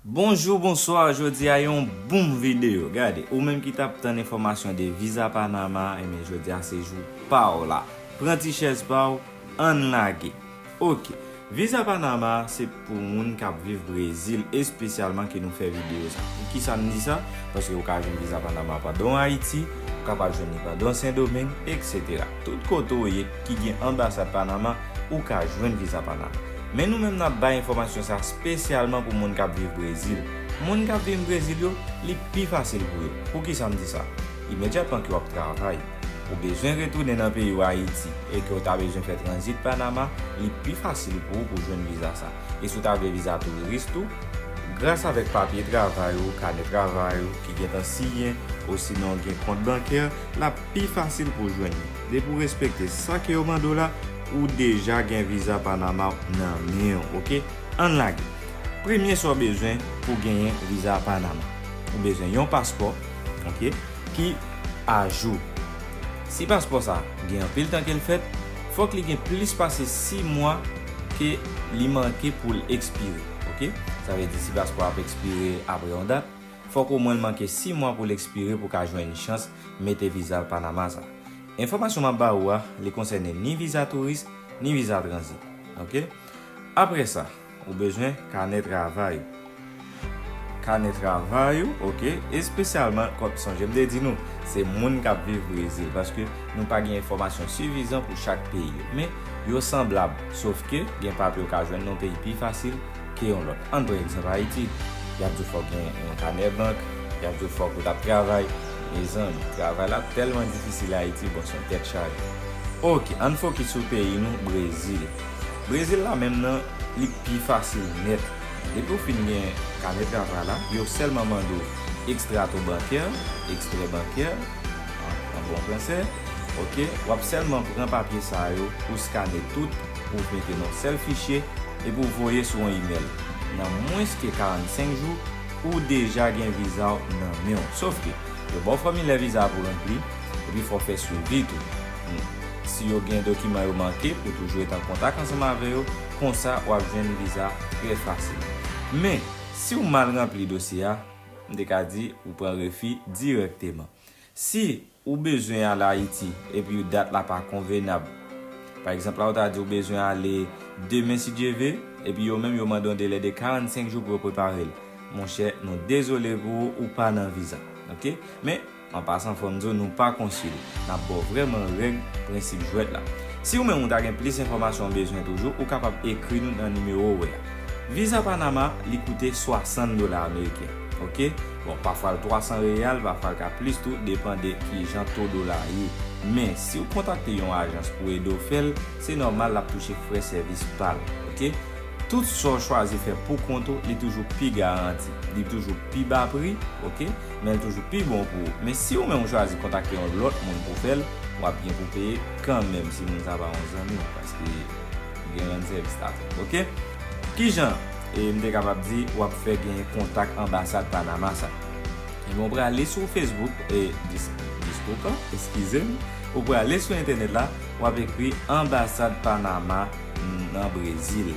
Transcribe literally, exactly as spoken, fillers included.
Bonjou, bonswa, jodi a yon boom videyo. Gade, ou menm ki t ap tann enfòmasyon de viza Panama, ebyen jodi a se jou pa w la. Pran ti chèz pa w, ann lage. Ok, viza Panama se pou moun k ap viv Brezil espesyalman ke nou fè videyo sa. Poukisa m di sa? Paske ou ka jwenn viza Panama pandan w Ayiti, ou kapab jwenn li pandan w Sendomeng, etsetera. Tout kote w ye ki gen anbasad Panama, ou ka jwenn viza Panama. Men nou menm n ap bay enfòmasyon sa espesyalman pou moun k ap viv Brezil. Moun k ap viv Brezil yo, li pi fasil pou yo. Poukisa m di sa? Imedyatman ke w ap travay, ou bezwen retounen nan peyi w Ayiti e ke w ta bezwen fè tranzit Panama, li pi fasil pou ou pou jwenn viza sa. E si w ta vle viza touris tou, gras avèk papye travay ou, kanè travay ou ki gentan siyen, osinon gen kont bankè, l ap pi fasil pou w jwenn li. Depi w respekte sa ke yo mande w la, ou deja gen viza Panama nan men w, ok? Ann lage. Premye sa w bezwen pou genyen viza Panama. Ou bezwen yon paspò, ok, ki ajou. Si paspò sa gen anpil tan ke l fèt, fòk li gen plis pase sis mwa ke li manke pou l ekspire, ok? Sa vle di si paspò a ap ekspire apre yon dat, fòk omwen l manke sis mwa pou l ekspire pou w ka jwenn chans mete viza Panama sa. Enfòmasyon m ap ba ou a, li konsène ni viza touris, ni viza tranzit, ok? Apre sa, ou bezwen kanè travay ou. Kanè travay ou, ok? Espesyalman, kòm sonje m te di nou, se moun k ap viv Brezil, paske nou pa gen enfòmasyon sifizan pou chak peyi yo. Men, yo sanblab, sof ke gen papye ou ka jwenn nan yon peyi pi fasil ke yon lòt. Ann pran egzanp Ayiti, y ap di w fòk gen yon kanè bank, y ap di w fòk ou t ap travay. Mezanmi, travay la tèlman difisil Ayiti, bon, se yon tèt chaje. Ok, ann fokis sou peyi nou, Brezil. Brezil la menm nan, li pi fasil nèt. Depi w fin gen kanè travay la, yo sèlman mande w ekstrato bankè, ekstrè bankè, an, an bon fransè, ok, w ap sèlman pran papye sa yo pou skane tout, pou w mete nan yon sèl fichye, epi w voye sou yon imèl. Nan mwens ke karannsenk jou, ou deja gen viza w nan men w. Sof ke, yo ba w fòmilè viza pou ranpli, epi fò w fè swivi tou. Hmm. Si yo gen dokiman yo manke, pou toujou ret an kontak ansanm avè yo, konsa w ap jwenn viza trè fasil. Men, si w mal ranpli dosye a, m te ka di, ou pran refi dirèkteman. Si ou bezwen al Ayiti epi dat la pa konvenab, pa egzanp la, ou ta di ou bezwen ale demen si Dye ve, epi yo menm yo mande yon delè de karannsenk jou pou yo prepare l. Monchè, nou dezole pou ou, ou pa nan viza. Ok? Men, an pasan, fò m di w, nou pa konsil. N ap ba w vrèman règ, prensip jwèt la. Si ou menm ou ta gen plis enfòmasyon ou bezwen toujou, ou kapab ekri nou nan nimewo ou wè a. Viza Panama, li koute swasant dola ameriken. Ok? Bon, pafwa l twasan reyal, pafwa l ka plis tou, depann de kijan to dola ye. Men, si w kontakte yon ajans pou ede w fè l, se nòmal l ap touche frè sèvis pa l. Ok? Tout sa w chwazi fè pou kont ou, li toujou pi garanti. Li toujou pi ba pri, ok? Men l toujou pi bon pou ou. Men si ou menm ou chwazi kontakte yon lòt moun pou fè l, w ap gen pou peye kanmenm si moun sa pa yon zanmi w, paske gen rann sèvis la fèt, ok? Kijan, e, m te kapab di, w ap fè gen kontak anbasad Panama sa? Ebyen, ou prale sou Facebook, e, Dis-, Discover, eskize m, ou prale sou entènèt la, w ap ekri anbasad Panama nan Brezil.